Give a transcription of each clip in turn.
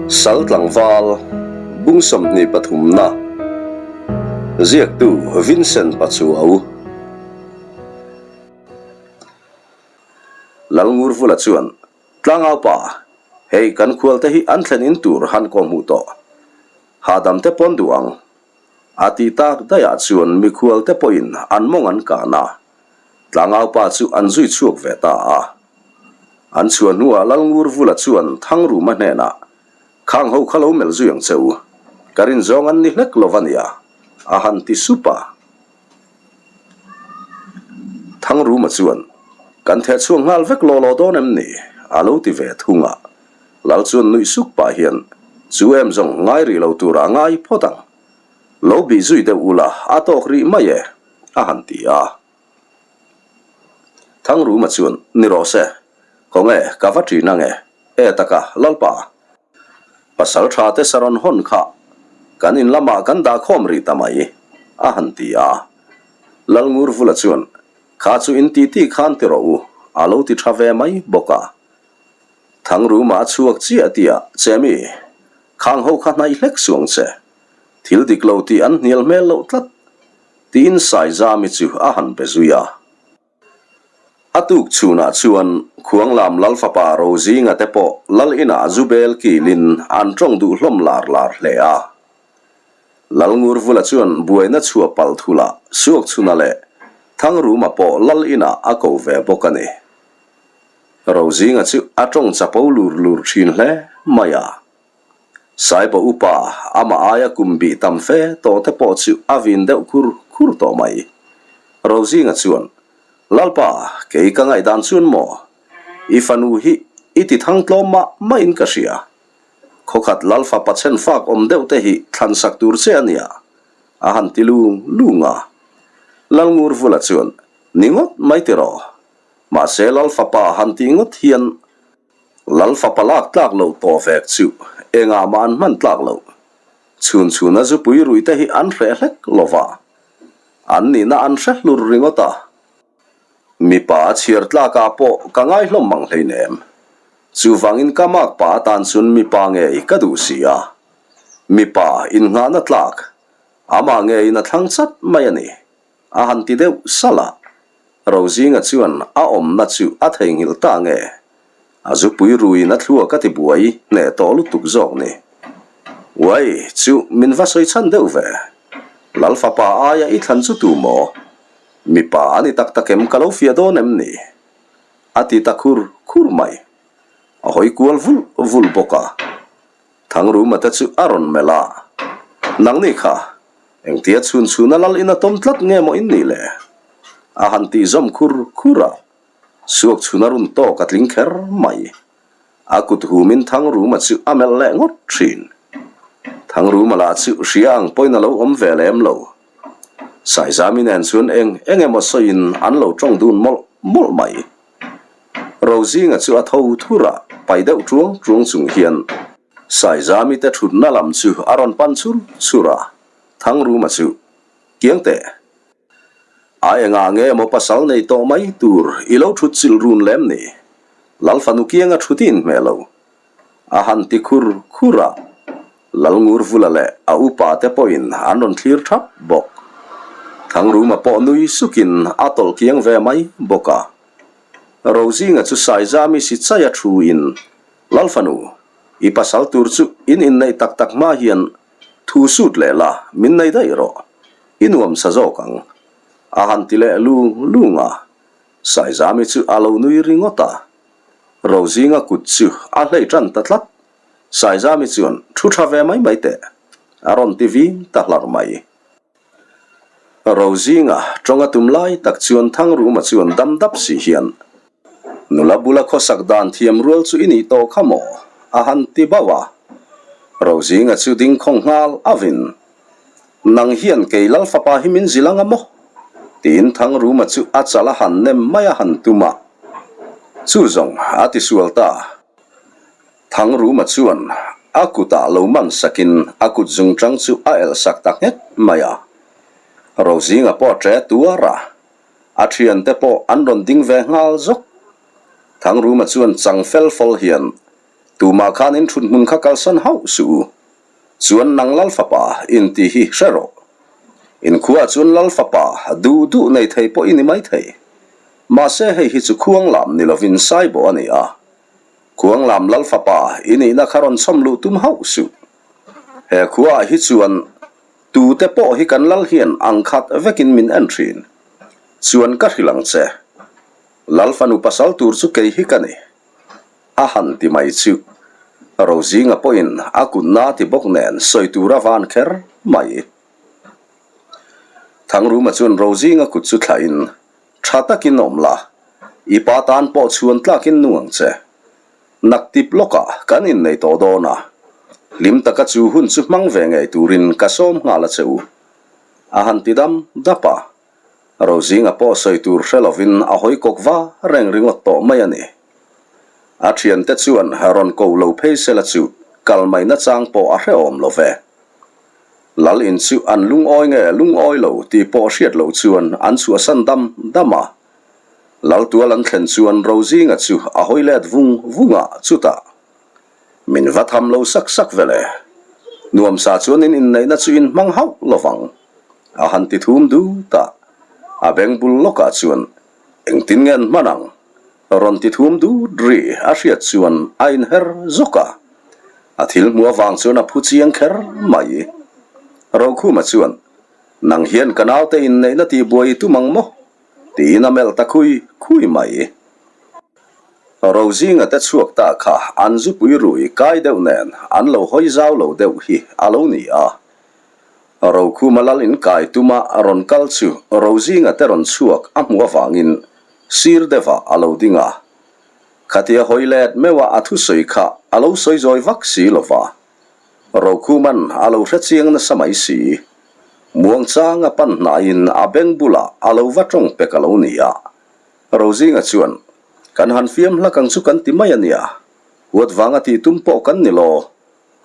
Sal tlangval bung 23 na ziaktu Vincent Pachuau. Lalngurvula chuan Tlangau pa, hei kan khualte hi an thlen in tur han kawhhmuh tawh. Hahdam te pawn duh ang. A ti tak daihah chuan mikhual te pawhin an mawng an kan a, tlangau pa chu an zui chhuak ve ta a. An chhuah hnuah Lalngurvula chuan Thangruma hnenah, Khang ho kha lo melh zui ang che u, ka rin zawng an ni hlek lo va nia, a han ti sup a. Thangruma chuan, Kan theh chhuak nghal vek law law dawn em ni? a lo ti ve thung a. Lal chuan nuih suk pah hian, Chu em zawng ngai rih lo turah ngai phawt ang. Lo bih zui deuh ula a tawk rih mai e, a han ti a. Thangruma chuan, Ni rawh se, khawnge ka va ṭin ange, e taka Lalpa. Pasal tha te sarawn hawn kha kan in lamah kan dah khawm rih ta mai, a han ti a. Lalngurvula chuan, Kha chu in titi khan ti rawh u, a lo ti tha ve mai bawk a. Thangruma a chhuak chiah tih ah, Chemi, khang ho kha hnaih hlek suang che. Thil dik lo tih an hnial hmel loh tlat, tiin Saizami chu a han be zui a. A tuk chhunah chuan Khuanglam Lal fapa Rozinga te pawh Lal inah Zubel kilin an tawng duh hlawm lar lar hle a. Lal Ngurvula chuan buaina chhuah palh thulah Suakchhuna leh Thangruma pawh Lal inah a ko ve bawk a ni. Rozinga chu a tawng chapo lur lur thin hle mai a. Saiba upa amah aia kum bih tam fe tawh te pawh chu a vin deuh khur khur tawh mai. Rozinga chuan, Lalpa, kei ka ngaihdan chuan maw? I fanu hi i ti thang tlawm mah mahin ka hria. Khawkhat Lalfa pachen fak awm deuh te hi thlan sak tur che a nia, a han ti lung lung a. Lalngurvula chuan, Ni ngawt mai tiraw? Mahse Lalfapa han tih ngawt hian Lal fapa lak tlak loh tawh vek chu engah mah an hman tlak loh. Chhun chhuna zupui rui te hi an hreh hlek lo va, an nihna an hre hlur ringawt a. Mipa a chhiar tlakah pawh ka ngai hlawm mang hleinem. Chuvangin ka mak pa atan chun mipa ngei ka duh si a. Mipa innghahna tlak, amah ngeiin a thlang chat mai a ni. A han ti deuh salh a, Rozinga chuan a awmna chu a theihnghilh ta nge? A zupui ruiin a thluak a ti buai hneh tawh lutuk zawk ni. Uai, chu min va sawi chhan deuh ve. Lal fapa aia i thlan chu tu maw? Mipa a ni tak tak em ka lo fiah dawn em ni? A ti ta khur khur mai. A hawi kual vulh vulh bawk a. Thangruma te chu a rawn melh a, Nangni kha, engtia chhun chhuna lal in a tawm tlat nge maw in nih le? A han tih zawm khur khur a, suak chhuna run tawk a tling kher mai. A kut humin Thangruma chu a melh leh ngawt thin. Thangruma lah chu hria ang pawhin a lo awm ve lem lo. Saizami nen chuan eng eng emaw sawiin an lo tawng dun mawlh mawlh mai. Rozinga chu a tho thur a, pai deuh ṭuang ṭuang chung hian Saizami te ṭhutna lam chu a rawn pan chur chur a, Thangruma chu, Kiang teh, a engah nge maw pasal nei tawh mai tur i lo ṭhut chilh run lem ni? Lal fanu kianga ṭhut i inhmeh lo. A han ti khur khur a, Lalngurvula leh a upa te pawhin an rawn thlir ṭhap bawk. Thangruma pawh nui sukin a tawlh kiang ve mai bawk a. Rozinga chu Saizami si chaia thuin, Lal fanu, i pasal tur chu in inneih tak tak hma hian thu sut leh la, min nei daih rawh. I nuam sa zawk ang. A han ti leh lung lung a. Saizami chu a lo nui ringawt a. Rozinga kut chu a hlei tan ta tlat. Saizami chuan, Thu tha ve mai mai teh, a rawn ti vin ta hlar mai. Rozinga tawnga tum lai tak chuan Thangruma chuan dam dap si hian, Nula bula khawsak dan thiam rual chu i nih tawh kha maw? a han ti bauh a. Rozinga chu ding khawng nghal avin, Nang hian kei Lal fapa hi min zil anga maw? tiin Thangruma chu a chal a han nem mai a han tum a. Chu zawng a ti sual ta. Thangruma chuan a kutah lo man sakin a kut zungchang chu a elh sak ta nghet mai a. Rozinga pawh a ṭe tuar a, a ṭhiante pawh an rawn ding ve nghal zawk. Thangruma chuan chang fel fawl hian, Tumah khan in thut hmun kha kalsan hauh suh u. Chuan nang Lal fapa in tih hi hre rawh. In khuaah chuan Lal fapa duh duh nei thei pawh i ni mai thei. Mahse hei hi chu khuang lam ni lovin Saibawh a ni a. Khuang lam Lal fapa i nihna kha rawn chhawm luh tum hauh suh. He khuaah hi chuan tute pawh hi kan Lal hian ang khat vekin min en thin. Chuan ka hrilh ang che. Lal fanu pasal tur chu kei hi ka ni. A han ti mai chu. Rozinga pawhin a kutna ti bawk nen sawi tur a van kher mai. Thangruma chuan Rozinga kut chu thlahin, Tha takin awm la, i pa tan pawh chhuan tlakin nung ang che. Naktip lawkah kan innei tawh dawn a, hlim taka chu hun chu hmang ve ngei turin ka sawm nghal a che u. A han ti dam dap a. Rozinga pawh sawi tur hre lovin a hawi kawk va reng ringawt tawh mai a ni. A thiante chuan rawn ko lo phei sela chu kal mai nachang pawh a hrehawm lo ve. Lal in chu an lungawi nge lungawi lo tih pawh hriat loh chuan an chhuahsan dam dam a. Lal tual an thlen chuan Rozinga chu a hawi let vung vung a, chutah, Min va tham lo sak sak vele. Nuamsa chuan in inneihna chu in hmang hauh lovang. A han ti thum dut a, a beng bul lawkah chuan engtin nge an hman ang? Rawn ti thum dut ri a hriat chuan a inher zawk a, a thil hmuh avang chuan a phu chiang kher mai. Rokhuma chuan, Nang hian ka naute inneihna tihbuai i tum ang maw? tiin a melh ta khui khui mai. Rozinga te chhuak ta kha an zupui rui kai deuh nen an lo hawi zau lo deuh hi a lo ni a. Rokhuma lal in kai tuma rawn kal chu Rozinga te rawn chhuak a hmuh avangin sir deuhah a lo ding a. Khatia hawi let meuha a thusawi kha a lo sawi zawi vak si lo va. Rokhuman a lo hre chiang nasa mai si. Muangchang a pan hnaiin a beng bulah a lo va tawng pek a lo ni a. Rozinga chuan, Kan han fiam hlak ang chu kan ti mai a nia. Huat vanga tih tum pawh kan ni lo.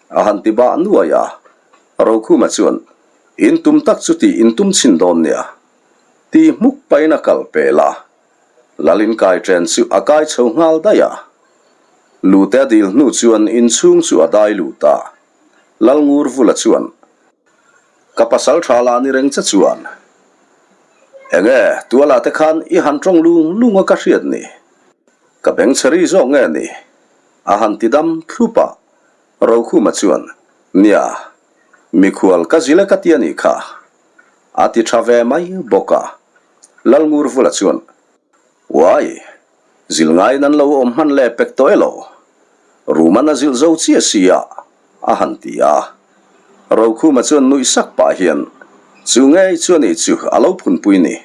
A han ti bah nuai a, Rokhuma chuan, In tum tak chu tih in tum chhin dawn nia. Ti hmuk pahin a kal pel a, Lalin kai chen chu a kai chho nghal daih a. Lute a dil hnu chuan inchhung chu a dai lut a, Lalngur Vula chuan, Ka pasal tha lah ni reng che chuan, Enge tualah te khan i han tawng lung lung a ka hriat ni? Ka bengchhe ri zawk nge ni? A han ti dam thlup a, Rokhuma chuan, Nia, mikhual ka zil e ka ti a nih kha. A ti tha ve mai bawk a. Lalngurvula chuan, Uai, zil ngaiin an lo awm hman leh pek tawh elo? Ruman a zilh zo chiah si a, a han ti a. Rokhuma chuan nuih sak pah hian, Chu ngei chu a nih chu a lo phunpui ni.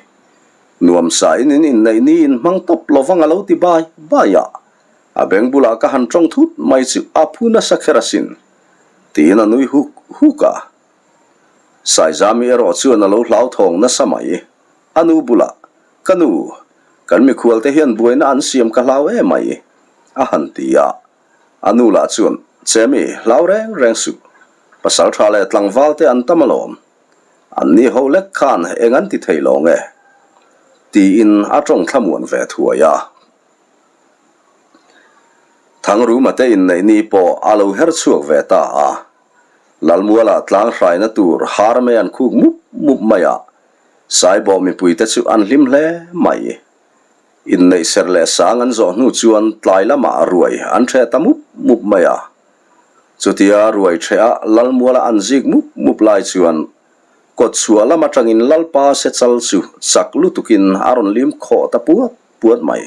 Nuamsa in in inneih ni in hmang tawp lovang a lo ti bai bai a. A beng bulah ka han tawng thut mai chu a phu nasa kher asin, tiin a nui huk huk a. Saizami erawh chuan a lo hlauthawng nasa mai. A nu bulah, Ka nu, kan mikhualte hian buaina an siam ka hlau em mai, a han ti a. A nu lah chuan, Chemi, hlau reng reng suh. Pasal tha leh tlangval te an tam alawm. An ni ho lek khan eng an ti thei lo nge? tiin a tawng thlamuan ve thuai a. Thangruma te inneih ni pawh a lo her chhuak ve ta a. Lalmualah tlang hraina tur har mai an khuk mup mup mai a, Saibawh mipuite chu an hlim hle mai. Inneih ser leh sang an zawh hnu chuan tlai lamah ruai an ṭheh ta mup mup mai a. Chutia ruai ṭheh a Lalmuala an zik mup mup lai chuan kawtchhuah lam aṭangin Lalpa Sechal chu chak lutukin a rawn lim khawh ta puat puat mai.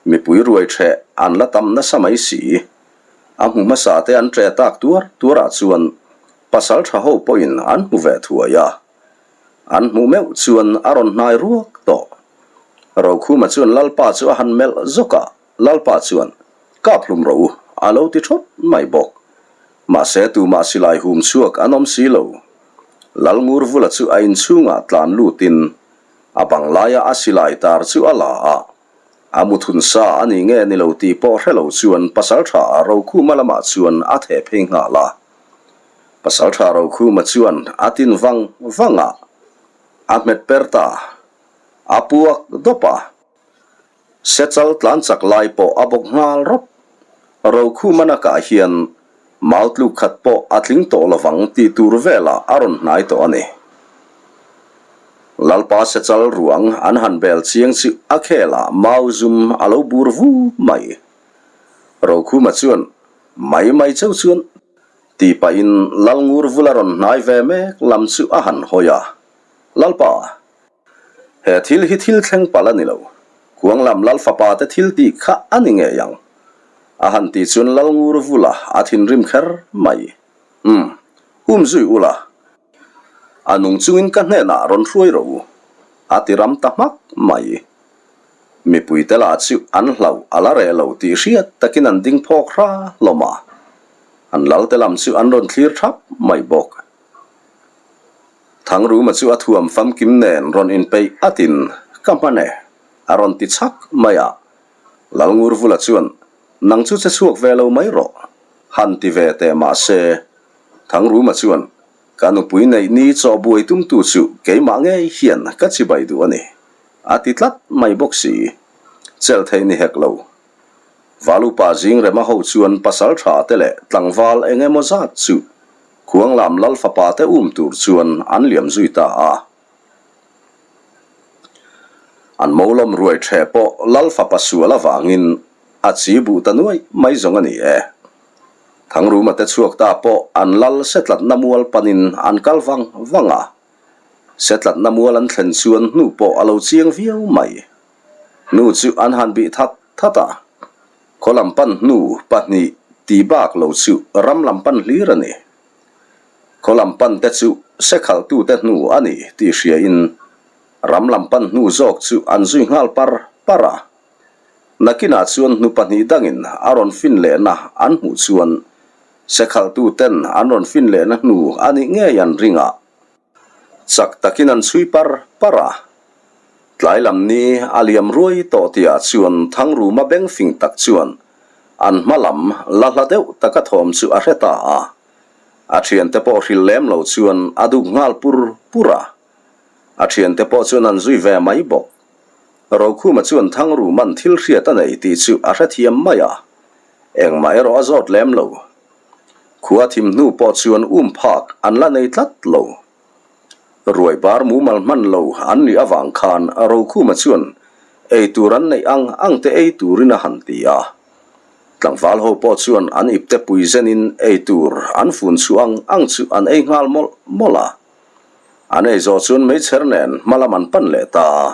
Mipui ruai ṭheh an la tam nasa mai si. A hmu hmasa te an ṭe tak tuar tuarah chuan pasal ṭha ho pawhin an hmu ve thuai a. An hmuh meuh chuan a rawn hnai ruak tawh. Rokhuma chuan Lalpa chu a han melh zawk a, Lalpa chuan, Kap hlum rawh u, a lo ti ṭhawt mai bawk. Mahse tumah silai hum chhuak an awm si lo. Lalngurvula chu a inchhungah tlan lutin A bang laia a silai tar chu a la a, a muthun sa a ni nge ni lo tih pawh hre lo chuan Pasalṭha Rokhuma lamah chuan a theh phei nghal a. Pasalṭha Rokhuma chuan a tin vang vang a, a hmet per ta, a puak dawp a. Sechal tlan chak lai pawh a bawk nghal rawp. Rokhuma nakah hian mau tluk khat pawh a tling tawh lovang tih tur velah a rawn hnai tawh a ni. Lalpa sechal ruang an han bel chiang chu a khelah mau zum a lo bur vu mai. Rokhuma chuan mai mai cheu chuan tih pahin Lalngur vula rawn hnai ve mek lam chu a han hawi a, Lalpa, He thil hi thil thleng palh a ni lo. Kuang lam Lal fapa te thil tih kha a ni ngei ang. A han tih chuan Lal ngur vula a thinrim kher mai. Umm, um zui ula. A nung chungin ka hnenah rawn hruai rawh u. A ti ram ta hmak mai. Mipui te lah chu an hlauh a la reh lo tih hriat takin an ding phawk hra hlawm a. An lal te lam chu an rawn thlir thap mai bawk. Thangruma chu a thuam famkim nen rawn inpeih atin ka hman e, a rawn ti chhak mai a. Lalngurvula chuan, Nang chu che chhuak ve lo mai rawh, han ti ve teh mah se. Thangruma chuan, Ka nupui neih ni chaw buai tumtu chu keimah ngei hian ka chibai duh a ni, a ti tlat mai bawk si. Chelh theih ni hek lo. Valupa Zingrema ho chuan pasal tha te leh tlangval eng emaw zat chu Khuanglam Lal fapa te um tur chuan an liam zui ta a. An molawm ruai ṭheh pawh Lal fapa sual avangin a chi buh ta nuaih mai zawng a ni e. Thangruma te chhuak ta pawh an lal setlatna mual panin an kal vang vang a. Setlatna mual an thlen chuan hnu pawh a lo chiang viau mai. Hnu chu an han bih that that a. Khaw lam pan hnu pahnih tih bak lo chu ram lam pan hlir a ni. Khaw lam pan te chu sekhalhtute hnu a ni tih hriain ram lam pan hnu zawk chu an zui nghal par par a. Nakinah chuan hnu pahnih dangin a rawn fin lehna an hmuh chuan sekhalhtuten an rawn fin lehna hnu a nih ngei an ring a. Chak takin an chhui par par a. Tlai lam ni a liam ruai tawh tihah chuan Thangruma beng fing tak chuan an hma lam la hla deuh taka thawm chu a hre ta a. A thiante pawh hrilh lem lo chuan a duk nghal pur pur a. A thiante pawh chuan an zui ve mai bawk. Rokhuma chuan Thangruma'n thil hriat a nei tih chu a hrethiam mai a. Engmah erawh a zawt lem lo. Khua thim hnu pawh chuan um phak an la nei tlat lo. Ruai bar mumal hman lo an nih avang khan Rokhuma chuan ei tur an neih ang ang te ei turin a han ti a. Tlangval ho pawh chuan an ipte pui zenin ei tur an fun chhuah ang ang chu an ei nghal mawlh mawlh a. An ei zawh chuan meichher nen hma lam an pan leh ta a.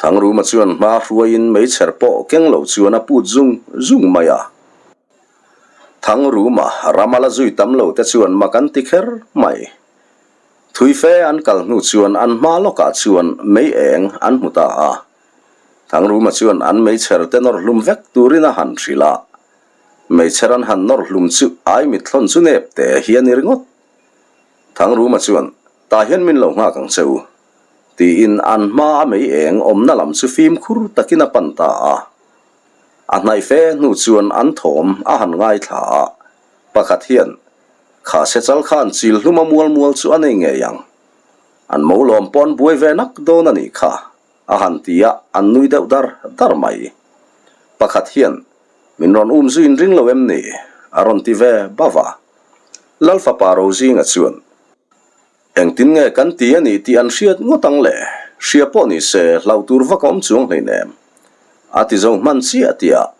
Thangruma chuan hma hruaiin meichher pawh keng lo chuan a put zung zung mai a. Thangruma ram a la zui tam lo te chuan mak an ti kher mai. Thui fe an kal hnu chuan an hma lawkah chuan mei eng an hmu ta a. Thangruma chuan an meichher te nawr hlum vek turin a han hrilh a. Meichher an han nawr hlum chu ai mithlawn chu nep te hi a ni ringawt. Thangruma chuan, Tah hian min lo nghak ang che u, tiin an hma a mei eng awmna lam chu fimkhur takin a pan ta a. A hnaih fe hnu chuan an thawm a han ngaithla a, pakhat hian, Kha sechal khan chil hlum a mual mual chu a nei ngei ang. An mo lawm pawh an buai ve nak dawn a nih kha, a han ti a, an nui deuh dar dar mai. Pakhat hian, Min rawn um zuiin ring lo em ni? a rawn ti ve bauh a. Lal fapa Rozinga chuan, Engtin nge kan ti a nih tih an hriat ngawt ang le? Hria pawh ni se hlauh tur vak a awm chuang hleinem. A ti zo hman chiah tih ah,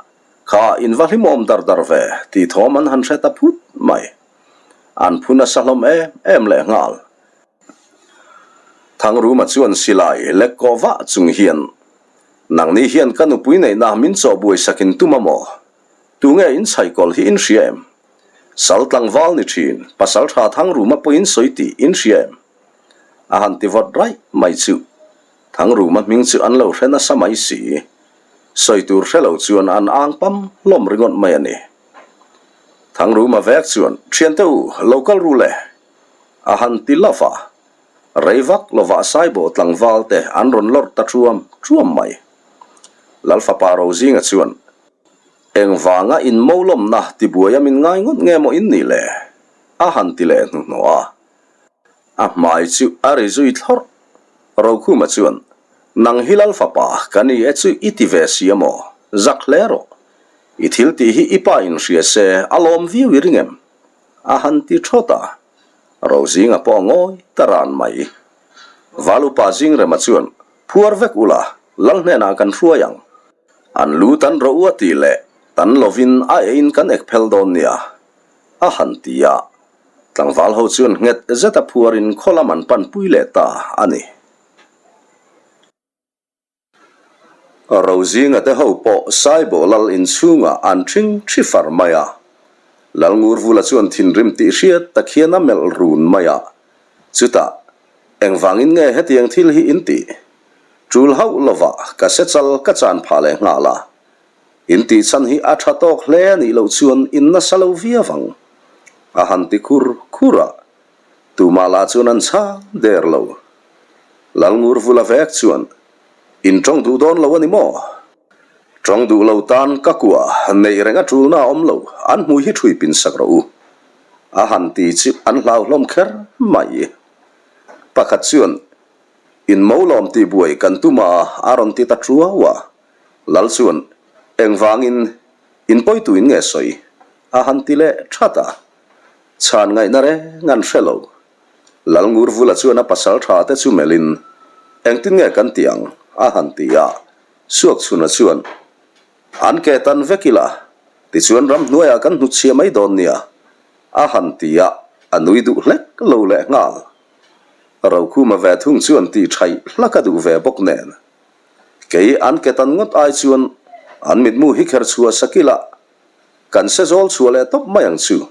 Kha in va hlimawm dar dar ve tih thawm an han hre ta phut mai. An phu nasa hlawm em em leh nghal. Thangruma chuan silai lek kawh vah chung hian, Nangni hian ka nupui neihna min chawh buai sakin tum a maw? Tunge in chhaikawl hi in hria em? Sal tlangval ni thin, pasal tha Thangruma pawhin sawi tih in hria em? A han ti vawt raih mai chu. Thangruma hming chu an lo hre nasa mai si. Sawi tur hre lo chuan an ang pam hlawm ringawt mai a ni. Thangruma vek chuan, Thiante u, lo kal ru le! A han ti love a. Rei vak lovah Saibawh tlangval te an rawn lawrh ta thuam thuam mai. Lalfapa Rozinga chuan, Engvanga in molawmna tibuaia min ngai ngawt nge maw in nih le? A han ti leh hnuhnawh a. A hmai chu a ri zui thlawrh. Rokhuma chuan, Nang hi Lal fapa ka ni e chu i ti ve si a maw? Zak hle rawh. I thil tih hi i pa in hria se a lawm viau i ring em? A han ti thawt a. Rozinga pawh a ngawi ta ran mai. Val upa Zingrema chuan, Phuar vek ula, lal hnenah kan hruai ang. An lu tan rawh u a tih leh tan lovin a eiin kan ek phel dawn nia, a han ti a. Tlangval ho chuan nghet zeta phuarin khaw lam an panpui leh ta a ni. Rozinga te ho pawh Saibawh lal inchhungah an ṭhing ṭhi far mai a. Lalngurvula chuan thinrim tih hriat tak hian a melh run mai a. Chutah, engvangin nge hetiang thil hi in tih? Ṭul hauh lovah ka se chal ka chan phah leh nghal a. In tih chhan hi a ṭha tawk hle a nih loh chuan in nasa lo viau ang. A han ti khur khur a. Tumah lah chuan an chhang der lo. Lalngurvula vek chuan, In ṭawng duh dawn lo a ni maw? Ṭawng duh lo tan ka kua neih reng a ṭulna a awm lo, an hmui hi ṭhui pin sak rawh u. A han ti chu an hlauhlawm kher mai. Pakhat chuan, In mo lawm tih buai kan tum a, a rawn ti ta ṭuau a. Lal chuan, Engvangin in pawituin nge sawi? A han ti leh ṭhat a. Chhan ngaihna reng an hre lo. Lalngurvula chuan a pasal tha te chu melhin, Engtin nge kan ti ang? a han ti a. Suakchhuna chuan, An ke tan vek ila, tichuan ramhnuaiah kan hnutchhiah mai dawn nia, a han ti a, a nui duh hlek lo leh nghal. Rokhuma ve thung chuan tih thaih hlak a duh ve bawk nen, Kei an ke tan ngawt ai chuan an mitmu hi kher chhuah sak ila, kan se zawl chhuah leh tawp mai ang chu,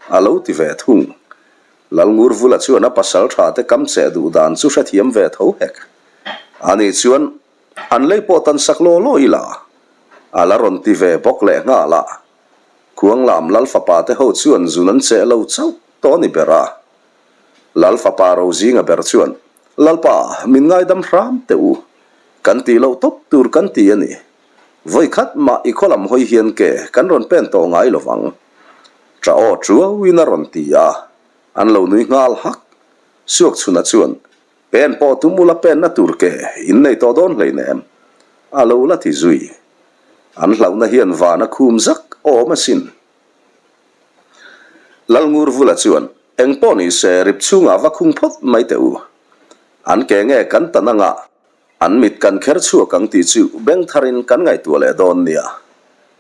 A lo ti ve thung. Lalngurvula chuan a pasal tha te kam cheh duh dan chu hrethiam ve tho hek. Ani chuan an lei pawh tan sak law law ila a la rawn ti ve bawk leh nghal a. Khuanglam Lal fapa te ho chuan zun an cheh lo chauh tawh a ni ber a. Lal fapa Rozinga ber chuan, Lalpa, min ngaidam hram teh u. Kan tih loh tawp tur kan ti a ni. Vawi khat mah i khaw lam hawi hian ke kan rawn pen tawh ngai lo vang. Ṭa aw ṭuauin a rawn ti a, an lo nui nghal hak. Suakchhuna chuan, Pen pawh tum ula penna tur ke in nei tawh dawn hleinem, a lo la ti zui. An hlauhna hian van a khum zak awm asin. Lalngurvula chuan, Eng pawh ni se rip chhungah va khung phawt mai teh u. An ke nge kan tan anga An mit kan kher chhuak ang tih chu beng tharin kan ngaihtuah leh dawn nia.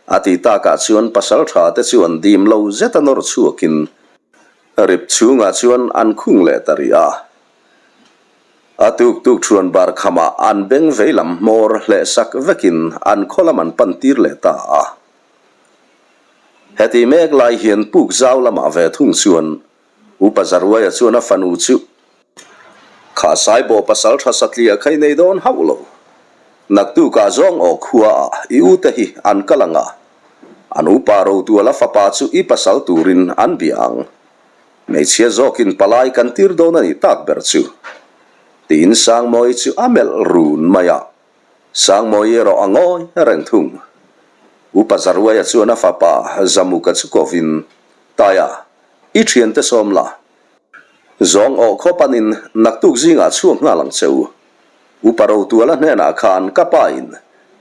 A ti takah chuan pasal tha te chuan dim lo zeta nawr chhuakin rip chhungah chuan an khung leh ta rih a. A tuk tuk thuan bar khamah an beng vei lam hmawr hleh sak vekin an khaw lam an pan tir leh ta a. Heti mek lai hian puk zau lamah ve thung chuan Upa Zaruaia chuan a fanu chu, Kha Saibaw pasal tha satliah kha i nei dawn hauh lo. Naktukah zawng aw khuaah i ute hi an kal ang a, an upa Rotuala fapa chu i pasal turin an bia ang. Hmeichhia zawkin palai kan tir dawn a nih tak ber chu. Tiin Sangmawii chu a melh run mai a, Sangmawii erawh a ngawi reng thung. Upa Zaruaia chuan a fapa Zamuka chu kovin, Taia, I thiante sawm la. Zawng awh khaw panin naktuk zingah chhuak nghal ang che u. Upa Rotuala hnenah khan ka pa in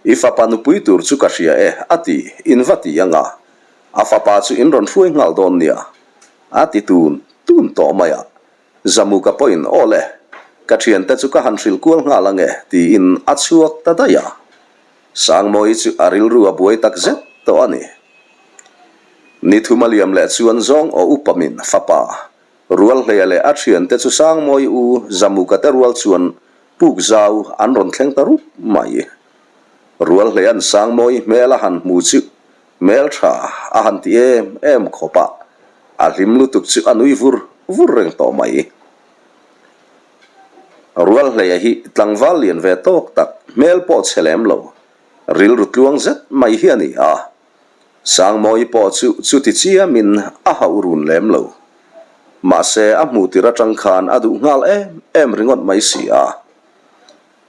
i fapa nupui tur chu ka hria e a ti in va ti ang a, a fapa chu in rawn hruai nghal dawn nia a ti tun tun tawh mai a. Zamuka pawhin aw le, ka thiante chu ka han hrilh kual nghal ang e tiin a chhuak ta daih a. Sangmawii chu a rilru a buai tak zet tawh a ni. Ni thum a liam leh chuan zawng aw upa min fapa Rualhleia leh a thiante chu Sangmawii u Zamuka te rual chuan puk zau an rawn thleng ta rup mai. Rualhleia'n Sangmawii hmel a han hmu chu hmel tha a han ti em em khawp a, a hlim lutuk chu a nui vur vur reng tawh mai. Rualhleia hi tlangval lian ve tawk tak hmel pawh chhe lem lo, rilru tluang zet mai hi a ni a. Sangmawii pawh chu chuti chiamin a hauh run lem lo. Mahse a hmuh tir atang khan a duh nghal em em ringawt mai si a.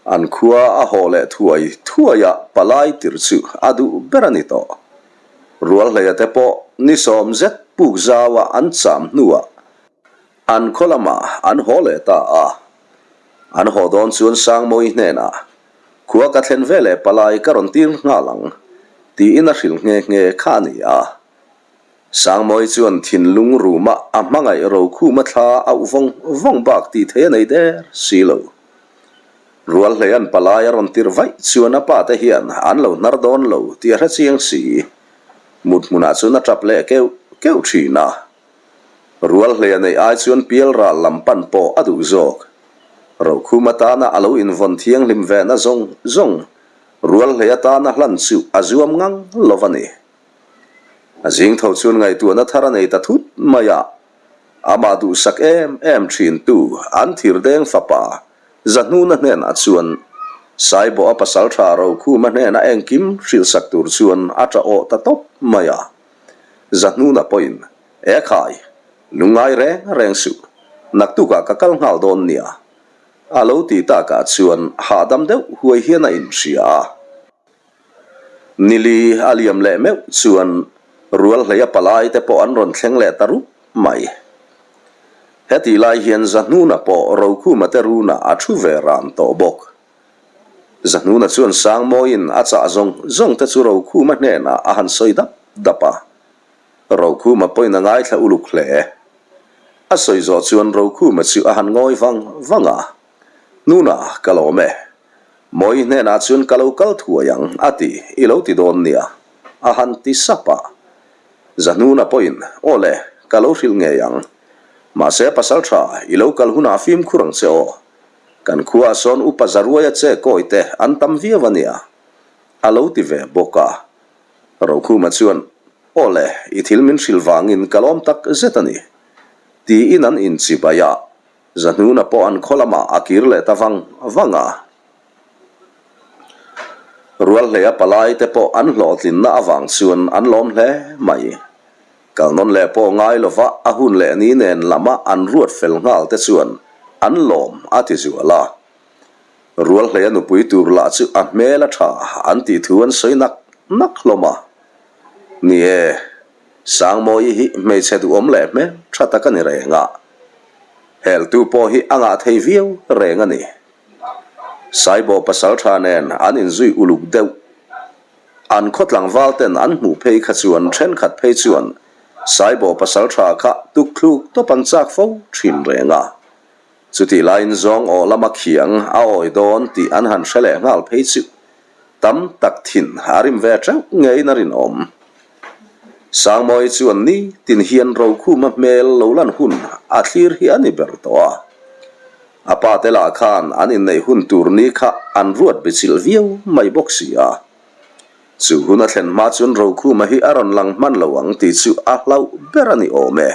An khua a haw leh thuai thuaia palai tir chu a duh ber a ni tawh. Rualhleia te pawh ni sawm zet puk zaua an cham hnuah an khaw lamah an haw leh ta a. An haw dawn chuan Sangmawii hnenah, Khua ka thlen ve leh palai ka rawn tir nghal ang. Tiin a hrilh nghe nghe kha a ni a. Sangmawi chuan thinlung ruma a hmangaih Rokhuma thla auh vawng vawng bak tih thei a nei der si lo. Rualhleia'n palai a rawn tirh vaih chuan a pa te hian an lo hnar dawn lo tih a hre chiang si. Mut hmunah chuan a tap leh keuh keuh thin a. Rualhleia neih ai chuan pial ral lam pan pawh a duh zawk. Rokhum atana a lo invawn thianghlim ve na zawng zawng Rualhlei atana hlan chu a zuam ngang lo a ni. A zing tho chuan ngaihtuahna thar a nei ta thut mai a, amah duhsak em em thintu an thirdeng fapa Zahnuna hnenah chuan Saibawh a pasaltha Rokhuma hnena engkim hrilhsak tur chuan a tah awh ta tawp mai a. Zahnuna pawhin, E khai, lungngai reng reng suh, naktukah ka kal nghal dawn nia, a lo ti takah chuan hahdam deuh huai hian a inhria a. Nili a liam leh meuh chuan Rualhleia palai te pawh an rawn thleng leh ta rup mai. Hetih lai hian Zahnuna pawh Rokhuma te runah a thu ve ran tawh bawk. Zahnuna chuan Sangmawiin a chah zawng zawng te chu Rokhuma hnenah a han sawi dap dap a. Rokhuma pawhin a ngaithla uluk hle. A sawi zawh chuan Rokhuma chu a han ngawi vang vang a, Nuna, ka lawm e. Mawi hnenah chuan ka lo kal thuai ang a ti, i lo ti dawn nia, a han ti sap a. Zahnuna pawhin, Aw le, ka lo hrilh ngei ang. Mahse pasal tha, i lo kal hunah fimkhur ang che aw. Kan khuaah sawn upa Zaruaia che kawi te an tam viau a nia, a lo ti ve bawk a. Rokhuma chuan, Aw le, i thil min hrilh vangin ka lawm tak zet a ni, tiin an inchibai a. Zahnuna pawh an khaw lamah a kir leh ta vang vang a. Rualhleia palai te pawh an hlawhtlinna avang chuan an lawm hle mai. Kal nawn leh pawh ngai lova a hun leh ni nen lama an ruat fel nghal te chuan an lawm a ti zual a. Rualhleia nupui tur lah chu a hmel a tha an tih thu an sawi nak nak hlawm a. Ni e, Sangmawi hi hmeichhe duhawm leh hmel tha tak a ni reng a. Heltu pawh hi a ngah thei viau reng a ni. Saibawh pasal tha nen an inzui uluk deuh. An khaw tlangval ten an hmuh phei kha chuan thenkhat phei chuan Saibawh pasal tha kha tukthluk tawp an chak fo thin reng a. Chutih laiin zawng aw lama khiang a awi dawn tih an han hre leh nghal phei chu tam tak thin a rim ve teuh ngeiin a rinawm. Sangmawi chuan ni tin hian Rokhuma hmel lo lan hun a thlir hi a ni ber tawh a. A pa te lah khan an inneih hun tur ni kha an ruat bichilh viau mai bawk si a. Chu hun a thlen hma chuan Rokhuma hi a rawn lang hman lo ang tih chu a hlauh ber a ni awm e.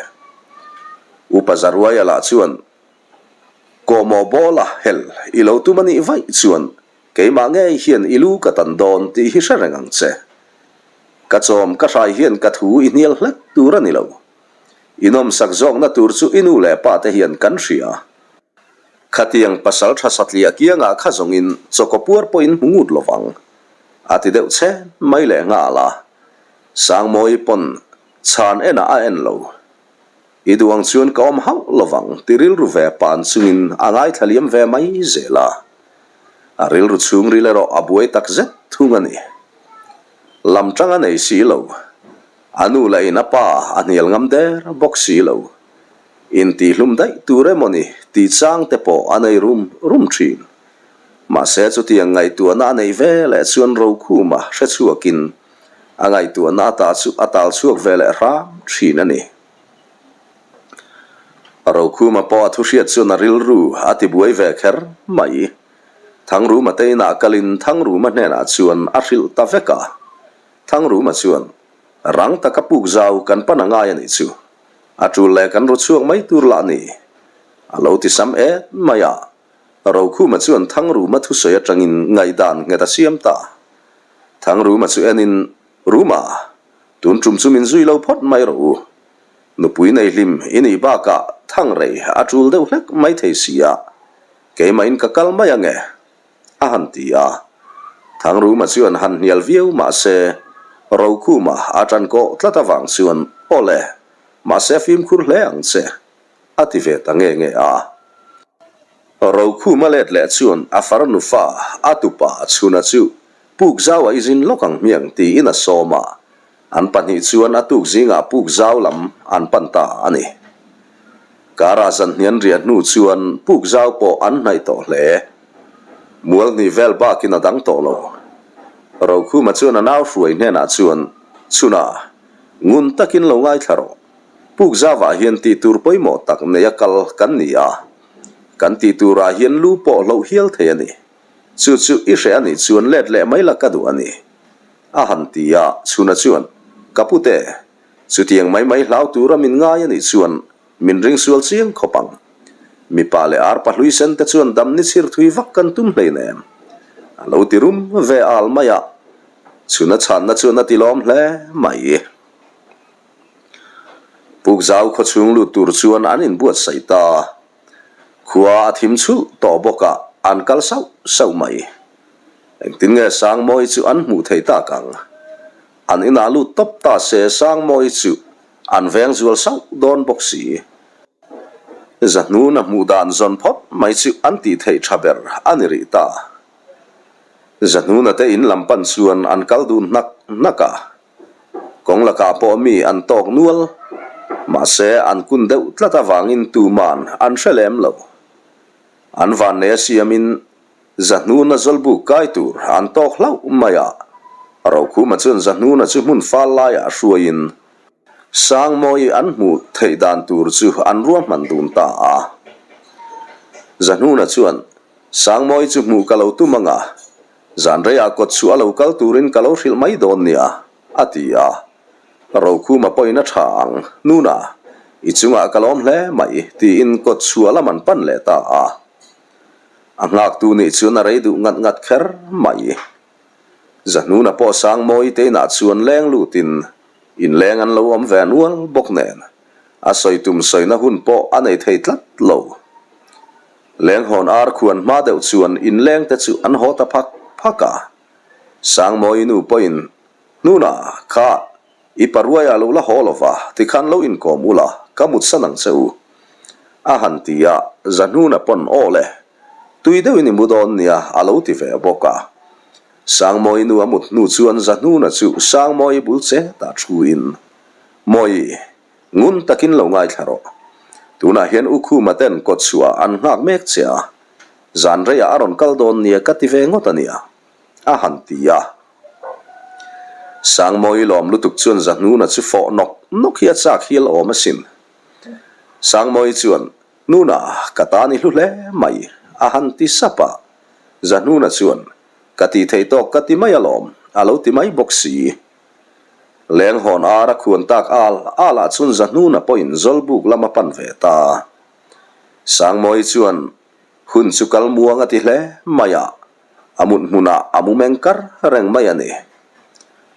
Upa Zaruaia lah chuan Kawhmawh bawla hel i lo tum a nih vaih chuan Keimah ngei hian i lu ka tan dawn tih hi hre reng ang che. Ka chawm ka hrai hian ka thu i hnial hlek tur a ni lo. I nawmsak zawkna tur chu i nu leh pa te hian kan hria. Khatiang pasal tha satliah kiangah kha zawngin chawkaw puar pawhin hmu ngut lovang. A ti deuh chhen mai leh nghal a. Sangmawi pawn chhan enah a en lo. I duh ang chuan ka awm hauh lovang ti rilru ve pan chungin a ngaithla liam ve mai zel a. A rilru chhungril erawh a buai tak zet thung a ni. Lam tang a nei si lo. A nu lah in a pa a hnial ngam der bawk si lo. Intihlum daih tur emaw ni tih chang te pawh a nei rum rum thin. Mahse chutiang ngaihtuahna a neih ve leh chuan Rokhuma hrechhuakin A ngaihtuahna ata chu a tal chhuak ve leh hram thin a ni. Rokhuma pawh a thuhriat chuan a rilru a tibuai ve kher mai. Thangruma te inah kalin Thangruma hnenah chuan a hrilh ta vek a. Thangruma chuan, Rang taka puk zau kan pan a ngai a nih chu. A tul leh kan ru chhuak mai tur lah ni. A lo ti sam et mai a. Rokhuma chuan Thangruma thusawi atangin ngaihdan nghet a siam ta. Thangruma chu enin, Ruma, tun tum chu min zui lo phawt mai rawh u. Nupui nei hlim i nih bakah Thangrei a tul deuh hlek mai thei si a, keimahin ka kal mai ange, a han ti a. Thangruma chuan han hnial viau mahse, Rokhuma a tan kawh tlat avang chuan, Aw le, mahse fimkhur hle ang che, a ti ve ta nge nge a. Rokhuma let leh chuan a farnu fa, a tupa chhuna chu. Puk zauah i zin lawk ang hmiang tiin a sawm a, an pahnih chuan a tuk zingah puk zau lam an pan ta a ni. Kara zanhnian riah hnu chuan puk zau pawh an hnaih tawh hle. Mual hnih vel bakin a dang tawh lo. Rokhuma chuan a nau hruai hnenah chuan, Chhunah, ngun takin lo ngaithla rawh. Puk zauvah hian tih tur pawimawh tak neia kal kan ni a, kan tih turah hian lu pawh hloh hial thei a ni. Chu chu i hreh a nih chuan let leh mai la ka duh a ni. A han ti a, Chhuna chuan, Ka pute, chutiang mai mai hlau tura min ngai a nih chuan min ring sual chiang khawp ang. Mipa leh arpa hlui sen te chuan dam ni chhir thui vak kan tum hleinem. A lo ti rum ve al mai a, Chhuna chhanna chuan a ti lawm hle mai. Pukzau khawchhung lut tur chuan an inbuatsaih ta. Khua a thim chhulh tawh bawk a, an kal sauh sauh mai. Engtin nge Sangmawi chu an hmuh thei tak ang? An inah lut tawp ta se Sangmawi chu an veng zual sauh dawn bawk si. Zahnuna hmuh dan zawn phawt mai chu an tih theih tha ber a ni rih ta. Zahnuna te in lam pan chuan an kal dun hnak hnak a. Kawng lakah pawh mi an tawk nual, mahse an kun deuh tlat avangin tuman an hre lem lo. An vannei a siamin Zahnuna zawlbuk kai tur an tawk hlauh mai a, Rokhuma chuan Zahnuna chu hmun fal laiah hruaiin Sangmawi an hmuh theih dan tur chu an ruahman dun ta a. Zahnuna chuan Sangmawi chu hmuh ka lo tum ang a, Zan reiah kawt chhuah a lo kal turin ka lo hrilh mai dawn nia, a ti a. Rokhuma pawhin a tha ang, Nuna, i chungah ka lawm hle mai, tiin kawt chhuah lam an pan leh ta a. A nghaktu nih chuan a rei duh ngat ngat kher mai. Zahnuna pawh Sangmawi te inah chuan leng lutin inleng an lo awm ve nual bawk nen, a sawi tum sawina hun pawh a nei thei tlat lo. Lenghawn ar khuan hma deuh chuan inleng te chu an haw ta phak phak a. Sangmawi nu pawhin, Hnuna, kha, i paruaiah lo la haw lo va, tikhan lo inkawm ula, ka mutsan ang che u. A han ti a, Zahnuna pawn aw le, tui deuhin i mu dawn nia a lo ti ve bawk a. Sangmawi nu a mut hnu chuan Zahnuna chu Sangmawi bul chetah thuin, Mawi, Ngun takin lo ngaithla rawh. Tunah hian U Khuma ten kawtchhuah an nghak mek che a, zan reiah a rawn kal dawn nia ka ti ve ngawt a nia, a han ti a. Sangmawi lawm lutuk chuan Zahnuna chu fawh nawk nawk hi a chak hial awm asin. Sangmawi chuan, Nuna, ka tan i hlu hle mai, a han ti sap a. Zahnuna chuan, Ka tih theih tawk ka ti mai alawm, a lo ti mai bawk si. Lenghawn ar a khuan tak al al ah chuan Zahnuna pawhin Zawlbuk lam a pan ve ta. Sangmawi chuan hun chu kal muang a ti hle mai a, a mut hmunah a mu meng kar reng mai a ni.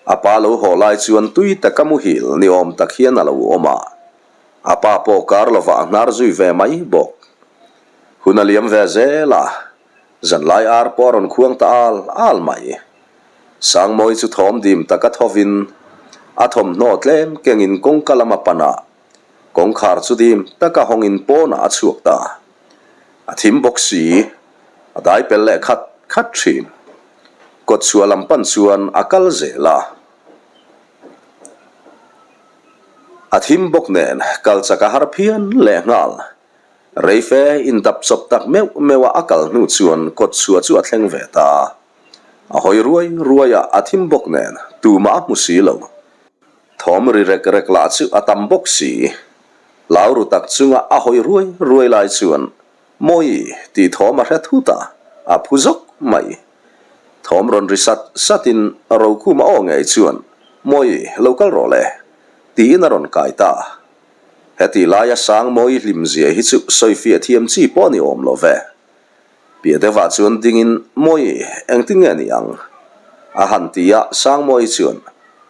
A pa lo haw lai chuan tui taka muhil ni awm tak hian a lo awm a, a pa pawh kar lovah a hnar zui ve mai bawk. Hun a liam ve zel a, Zanlai ar pawh a rawn khuang ta al al mai. Sangmawi chu thawm dim taka thovin a thawmhnaw tlem kengin kawngka lama pan a, kawngkhar chu dim taka hawngin pawnah a chhuak ta. A thim bawk si, a dai pel leh khat khat thin. Kawtchhuah lam pan chuan a kal zel a. A thim bawk nen kal chak a har phian lehnghal. Reife indap chawp tak meuh meuh a a kal hnu chuan kawtchhuah chu a thleng ve ta. A hawi ruai ruai a, a thim bawk nen tumah a hmu si lo. Thawm ri rek rek lah chu a tam bawk si. Hlau ru tak chunga a hawi ruai ruai lai chuan Mawi tih thawm a hre thut a, a phu zawk mai. Thawm rawn ri sat satin Rokhuma aw ngei chuan Mawi lo kal rawh le tiin a rawn kai ta. Heti laia Sangmawi hlimzia hi chu sawifiah thiam chi pawh a ni awm lo ve. Piah deuhah chuan dingin, Mawi, engtin nge ni ang? A han ti a, Sangmawi chuan,